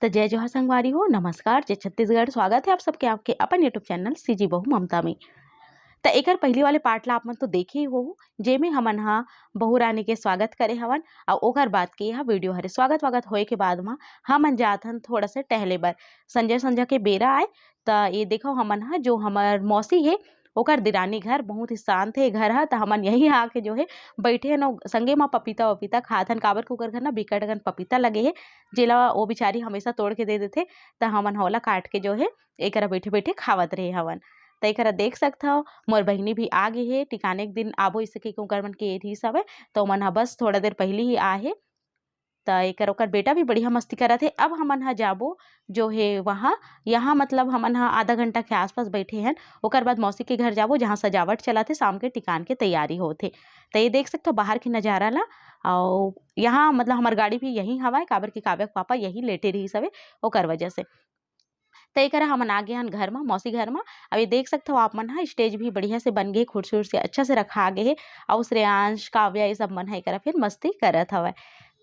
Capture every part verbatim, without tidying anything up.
त जय जोहार संगवारी हो, नमस्कार, जय छत्तीसगढ़। स्वागत है आप सबके आपके अपन YouTube चैनल सीजी बहू ममता में। त एकर पहिली वाले पार्ट ला आप मन तो देखे ही होहू, जेमे हमन हा बहू रानी के स्वागत करे हवन, अउ ओकर बाद के यह वीडियो हरे। स्वागत वागत होए के बाद म हमन जात हन थोड़ा से टहले बर। संझा संझा के बेरा आय, त ये देखो हमन हा जो हमर मौसी हे, ओकर दिरानी घर बहुत ही शांत हे घर ह, त हमन यही आके जो हे बैठे हन अउ संगे म पपीता वपीता खात हन, काबर के ओकर घर न बिकट अकन पपीता लगे हे, जेला वो बिचारी हमेशा तोड़ के दे देथे, त हमन ह ओला काट के जो हे एकरा बैठे बैठे खावत रहे हवन। त एकरा देख सकथव, मोर बहिनी भी आ गे हे, टिकाने के दिन आबो इसे कहिके ओकर मन के रिहिस हवय, त ओमन ह बस थोड़ा देर पहिली ही आ हे। त एकर ओकर बेटा भी बढ़िया मस्ती करत हे। अब हमन ह जाबो जो हे वहाँ, यहाँ मतलब हमन ह आधा घंटा के आसपास बैठे हन, ओकर बाद मौसी के घर जाबो, जहाँ सजावट चलत हे, शाम के टिकान के तैयारी होत हे। त ये देख सकथव बाहर के नजारा ला। अउ यहाँ मतलब हमर गाड़ी भी यहीं हवय, काबर कि काव्या के पापा यहीं लेटे रहिस हवे, ओकर वजह से। त एकरा हमन आ गे हन घर म, मौसी घर म। अब ये देख सकथव आप मन ह, स्टेज भी बढ़िया से बन गे हे, कुर्सी उर्सी अच्छा से रखा गे हे। अउ श्रेयांश, काव्या, ये सब मन ह एकरा फिर मस्ती करत हवय।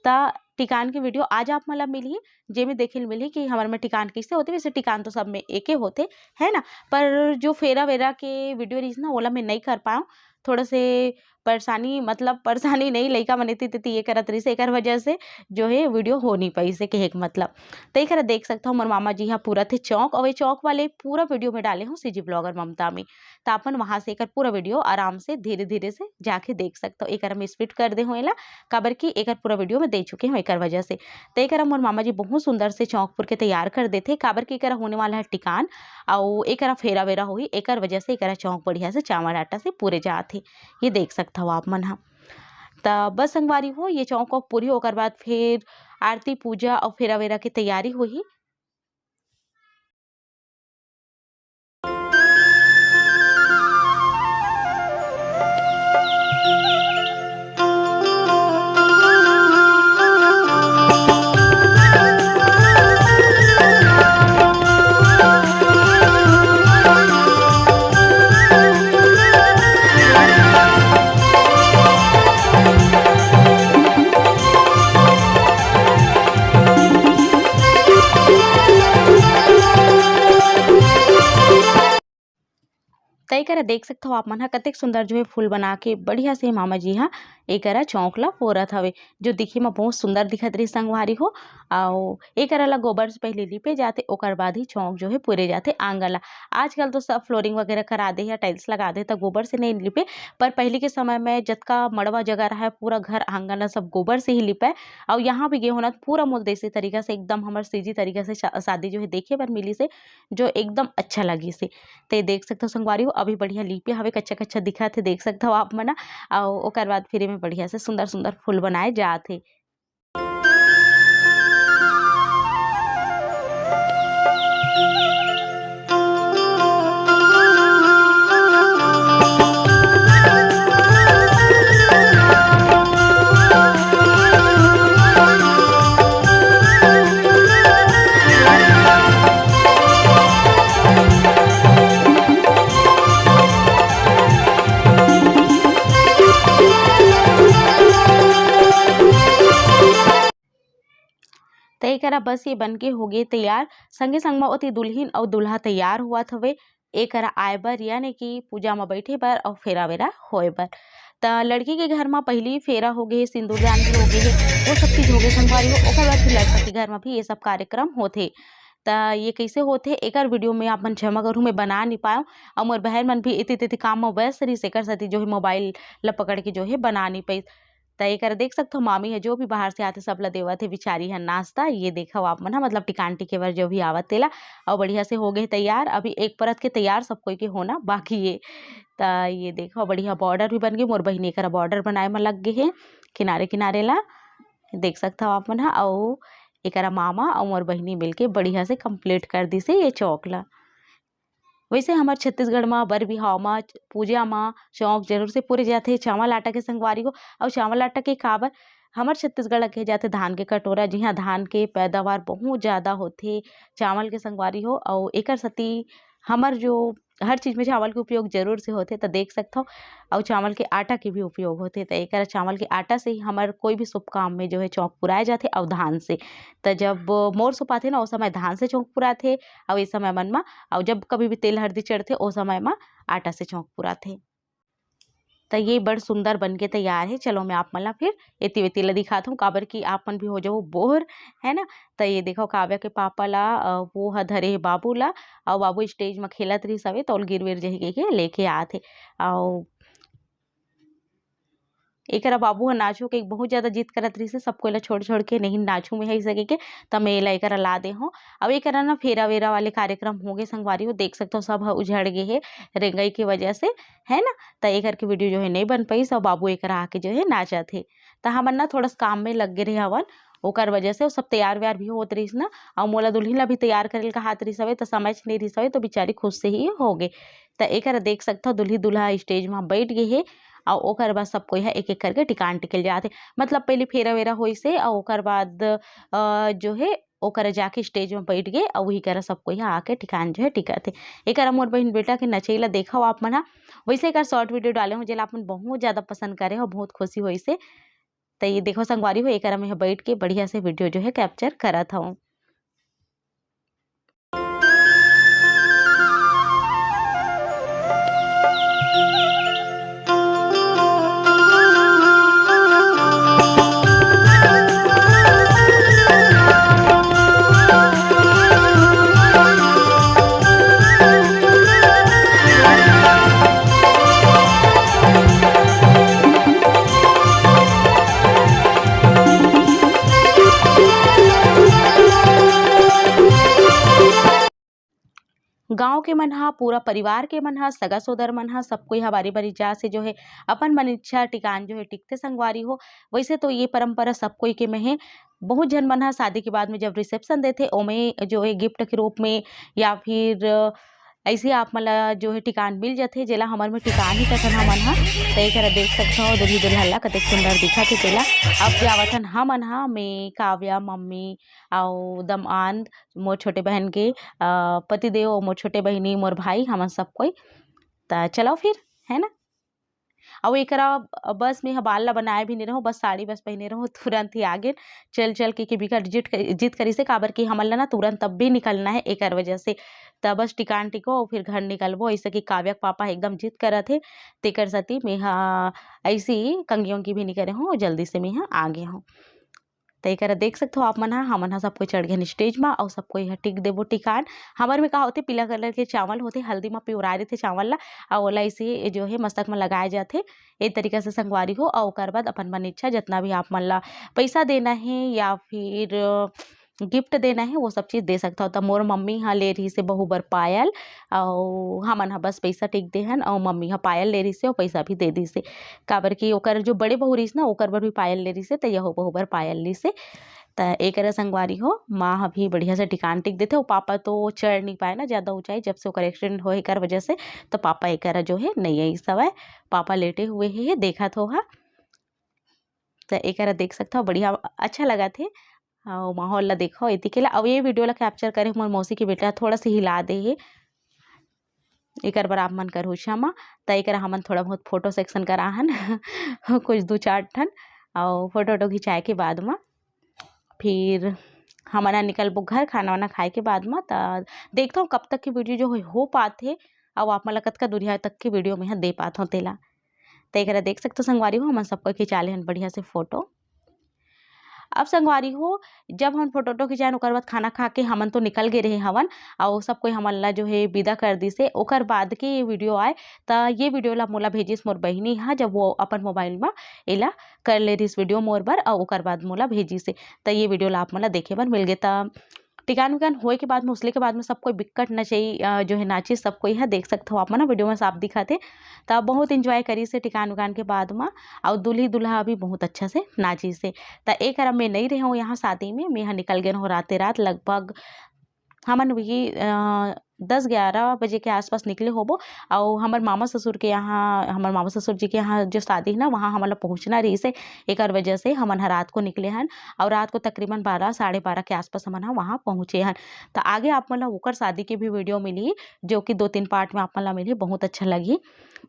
त टिकान के वीडियो आज आप मन ला मिलही, जेमे देखे ल मिलही कि हमर में टिकान कइसे होथे। वैसे टिकान तो सब में एके होथे, है ना, पर जो फेरा वेरा के वीडियो रहिस ना, ओला मैं नइ कर पाएंव, थोड़ा से परेशानी, मतलब परेशानी नहीं, लइका मन एती तेती ये करत रहिस, एकर वजह से जो हे वीडियो हो नहीं पाइस हे, कहे के मतलब। त एकरा देख सकथव, मोर मामा जी ह पूरत हे चौक, अउ ये चौक वाले पूरा वीडियो में डाले हूँ सीजी ब्लॉगर ममता में, त अपन वहाँ से एकर पूरा वीडियो आराम से धीरे धीरे से जाके देख सकथव। एकर मैं स्पीड कर दे हूँ एला, काबर कि एकर पूरा वीडियो में दे चुके हूँ एकर वजह से। त एकरा मोर मामा जी बहुत सुंदर से चौक पुर के तैयार कर देथे, काबर कि एकरा होने वाला है टिकान, अउ एकरा फेरा वेरा होही, एकर वजह से एकरा चौक बढ़िया से चावल आटा से पूरे जात हे। ये देख सकथव आप मन ह। त बस संगवारी हो, ये चौक वौक पूरी, ओकर बाद फिर आरती पूजा अउ फेरा वेरा के तैयारी होही। त एकरा देख सकथव आप मन ह, कतेक सुंदर जो है फूल बना के बढ़िया से मामा जी ह एकरा चौक ला पोरत हवे, जो दिखे म बहुत सुंदर दिखत रही संगवारी हो। अउ एकरा ला गोबर से पहले लिपे जाथे, ओकर बाद ही चौक जो है पुरे जाथे आंगन ला। आजकल तो सब फ्लोरिंग वगैरह करा दे या टाइल्स लगा दे, त गोबर से नहीं लिपे। पर पहले के समय में जतका मड़वा जगह रहा है, पूरा घर आंगन ला सब गोबर से ही लिपे। अउ यहाँ भी गे होना पूरा मूल देसी तरीका से, एकदम हमर सीजी तरीका से शा-, शादी जो है देखे बर मिली से, जो एकदम अच्छा लगी से। ते देख सकथव संगवारी हो, अभी बढ़िया लीपे हवे, कच्चा कच्चा दिखत हे, देख सकथव आप मन ह। अउ ओकर बाद फिर एमे बढ़िया से सुंदर सुंदर फूल बनाए जात हे। त एकरा बस ये बन के होगे तैयार। संगे संग म ओती दुल्हिन अउ दूल्हा तैयार होवत हवे एकरा आए बर, यानी कि पूजा म बैठे बर अउ फेरा वेरा होए बर। त लड़की के घर म पहिली फेरा होगे हे, सिंदूरदान भी होगे हे, वो सब चीज होगे संगवारी हो। ओकर बाद फिर लड़का के घर म भी ये सब कार्यक्रम होथे। त ये कइसे होथे, एकर वीडियो में आप मन क्षमा करहू, मैं बना नी पाएंव। अउ मोर बहन मन भी एती तेती काम म व्यस्त रहिस, एकर सेती जो है मोबाइल ल पकड़ के जो है बना नी पाइस। त एकर देख सकथव, मामी ह जो भी बाहर से आथे, सब ल देवत हे बिचारी ह नाश्ता। ये देखव आप मन ह, मतलब टिकान टिके बर जो भी आवत तेला। अउ बढ़िया से हो गे तैयार। अभी एक परत के तैयार सब कोई के होना बाकी हे। त ये देखव, बढ़िया बॉर्डर भी बन गे। मोर बहिनी एकरा बॉर्डर बनाए म लग गे हे किनारे किनारे ला, देख सकथव आप मन ह। अउ एकरा मामा अउ मोर बहिनी मिलके बढ़िया से कंप्लीट कर दिस हे ये चौक ला। वैसे हमर छत्तीसगढ़ म बर बिहाव म, पूजा म चौक जरूर से पूरे जाथे चावल आटा के संगवारी हो। अउ चावल आटा के काबर, हमर छत्तीसगढ़ ल कहे जाथे धान के कटोरा, जिहाँ धान के पैदावार बहुत ज्यादा होथे चावल के संगवारी हो। अउ एकर सेती हमर जो हर चीज में चावल के उपयोग जरूर से होथे, त देख सकथव। अउ चावल के आटा के भी उपयोग होथे, त एकरा चावल के आटा से ही हमर कोई भी शुभ काम में जो है चौक पुराए जाथे, अउ धान से। त जब मोर सुपाथे ना, ओ समय धान से चौक पुराथे, अउ ए समय मन म, अउ जब कभी भी तेल हरदी चढ़थे, ओ समय म आटा से चौक पुराथे। त ये बड़ सुंदर बन के तैयार हे। चलो, मैं आप मन ला फिर एती वेती ला दिखात हूँ, काबर कि आप मन भी हो जाओ बोर, है ना। त ये देखो, काव्या के पापा ला, अ, वो ह धरे हे बाबू ला, अउ बाबू स्टेज म खेलत रहिस हवे, त ओल गिर विर जही कहिके लेके आत हे। अउ एकरा बाबू ह नाचो के बहुत ज्यादा जिद करत रहिस हे, सब कोई ला छोड़ छोड़ के, "नहीं, नाचू मैं," ऐसे कहिके। त मैं एला एकरा ला दे हूँ। अब एकरा ना फेरा वेरा वाले कार्यक्रम हो गए संगवारी हो, देख सकथो सब ह उझड़ गे हे रेंगई के वजह से, है ना। त एकर के वीडियो जो है नहीं बन पाइस, अउ बाबू एकरा आके जो है नाचत हे। त हमन ना थोड़ा सा काम में लग गे रहे हवन, ओकर वजह से वो सब तैयार व्यार भी होत रहिस ना, अउ मोला दुल्हन ला भी तैयार करे ल कहात रहिस हवे, त समझ नहीं रहिस हवे, तो बेचारी खुश से ही हो गे। त एकर देख सकथव, दुल्ही दुल्हा स्टेज म बैठ गे हे, अउ ओकर बाद सब कोई ह एक एक करके टिकान टिकल जात हे। मतलब पहले फेरा वेरा होइस हे, अउ ओकर बाद, अ, जो हे ओकर जाके स्टेज म बैठ गे, अउ वही करा सब कोई ह आके टिकान जो है टिकत हे। एकरा मोर बहिन बेटा के नचई ला देखव आप मन ह। वैसे एकर शॉर्ट वीडियो डाले हूँ, जेला आप मन बहुत ज्यादा पसंद करे हो, बहुत खुशी होइस हे। त ये देखो संगवारी हो, एकरा में बैठ के बढ़िया से वीडियो जो है कैप्चर करत हूँ। गांव के मन ह, पूरा परिवार के मन ह, सगा सोदर मन ह, सब कोई ह बारी बारी जा से जो है अपन मन इच्छा टिकान जो है टिकथे संगवारी हो। वैसे तो ये परंपरा सब कोई के में है। बहुत झन मन ह शादी के बाद में जब रिसेप्शन देथे, ओमे जो है गिफ्ट के रूप में या फिर ऐसे आप मन ला जो है टिकान मिल जाथे, जेला हमर में टिकान ही कथन हमन ह। त एकरा देख सकथव, दुल्ही दुल्हन ला कतेक सुंदर दिखत हे तेला। अब जावत हन हमन ह, मैं, काव्या, मम्मी, अउ दमांद, मोर छोटे बहन के, अ, पतिदेव, मोर छोटे बहिनी, मोर भाई, हमन सब कोई। त चलो फिर, है ना? अउ एकरा बस में ह बाल ला बनाए भी नहीं रहूँ, बस साड़ी बस पहने रहूँ, तुरंत ही आगे चल चल के, के बिकट जिद कर-, जिद करिस हे, काबर कि हमन ला ना तुरंत तब भी निकलना है एकर वजह से। त बस टिकान टिको अउ फिर घर निकलबो, ऐसे कि काव्या के पापा एकदम जिद करत हे, तेकर सेती मेहा ऐसे ही कंघी उंघी भी नहीं करे हूँ, जल्दी से मेहा आगे हूँ। त एकरा देख सकथव आप मन ह, हमन ह सब कोई चढ़ गेन स्टेज म, अउ सब कोई ह टिक देबो टिकान। हमर में का होथे, पीला कलर के चावल होथे, हल्दी म पिवराए रहिथे चावल ला, अउ ओला ऐसे जो हे मस्तक म लगाए जाथे। ए तरीका से संगवारी हो, अउ ओकर बाद अपन मन इच्छा जतना भी आप मन ला पैसा देना हे या फिर गिफ्ट देना हे, वो सब चीज दे सकथव। त मोर मम्मी ह ले रहिस हे बहू बर पायल, अउ हमन ह बस पैसा टिक दे हन, अउ मम्मी ह पायल ले रहिस हे, अउ पैसा भी दे दिस हे, काबर कि ओकर जो बड़े बहू रहिस ना, ओकर बर भी पायल ले रहिस हे, त यहू बहू बर पायल लिस हे। त एकरा संगवारी हो, माँ ह भी बढ़िया से टिकान टिक देथे। अउ पापा तो चढ़ नहीं पाए ना ज्यादा ऊंचाई, जब से ओकर एक्सीडेंट होए एकर वजह से, तो पापा एकरा जो है नहीं आइस हवय। पापा लेटे हुए हे, देखत हो हा। त एकरा देख सकथव, बढ़िया अच्छा लगत हे। अउ माहौल ला देखो एती के ला। अउ ये वीडियो ला कैप्चर करे मोर मौसी के बेटा थोड़ा सा हिला दे हे, एकर बर आप मन करहु क्षमा। त एकरा हमन थोड़ा बहुत फोटो सेक्शन करा हन कुछ दू चार ठन, अउ फोटो वोटो खिंचाए के बाद म फिर हमन ह निकलबो घर खाना वाना खाए के बाद म। त देखथव कब तक के वीडियो जो हो, हो पाथे, अउ आप मन ला कतका दूरिहा तक के वीडियो में ह दे पाथव तेला। त एकरा देख सकथव संगवारी हो, हमन सबको खिंचा ले हन बढ़िया से फोटो। अब संगवारी हो, जब हमन फोटो वोटो खिंचाएन, ओकर बाद खाना खा के हमन तो निकल गे रहे हवन, अउ सब कोई हमन ला जो है विदा कर दिस हे। ओकर बाद के ये वीडियो आए, त ये वीडियो ला मोला भेजिस मोर बहिनी हा, जब वो अपन मोबाइल म एला कर ले रहिस वीडियो मोर बर, अउ ओकर बाद मोला भेजिस हे। त ये वीडियो ला आप मोला देखे बर मिल गे। त टिकान विकान होए के बाद में, उसले के बाद में सब कोई बिक्कट नचई, अ, जो है नाचिस, सब कोई ह देख सकथव आप मन ह, वीडियो में साफ दिखत हे। त बहुत एंजॉय करिस हे टिकान विकान के बाद म, अउ दूल्ही दूल्हा भी बहुत अच्छा से नाचिस हे। त एक हरा मैं नहीं रहे हूँ यहाँ शादी में, मैं ह निकल गए रहूँ राते रात, लगभग हमन वही, अ, दस ग्यारह बजे के आसपास निकले होबो। अउ हमर मामा ससुर के यहाँ, हमर मामा ससुर जी के यहाँ जो शादी है ना, वहाँ हमन ला पहुँचना रहिस हे, एकर वजह से हमन ह रात को निकले हन। अउ रात को तकरीबन बारह, साढ़े बारह के आसपास हमन ह वहाँ पहुँचे हन। त आगे आप मन ला ओकर शादी के भी वीडियो मिलही, जो कि दो तीन पार्ट में आप मन ला मिलही, बहुत अच्छा लगही।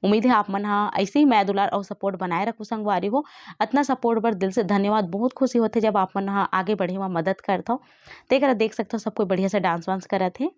उम्मीद है आप मन ह ऐसे ही मया दुलार अउ सपोर्ट बनाए रखू संगवारी हो। अतना सपोर्ट बर दिल से धन्यवाद। बहुत खुशी होथे जब आप मन ह आगे बढ़े म मदद करथव। तेकरा देख सकथव, सब कोई बढ़िया से डांस वांस करत हे।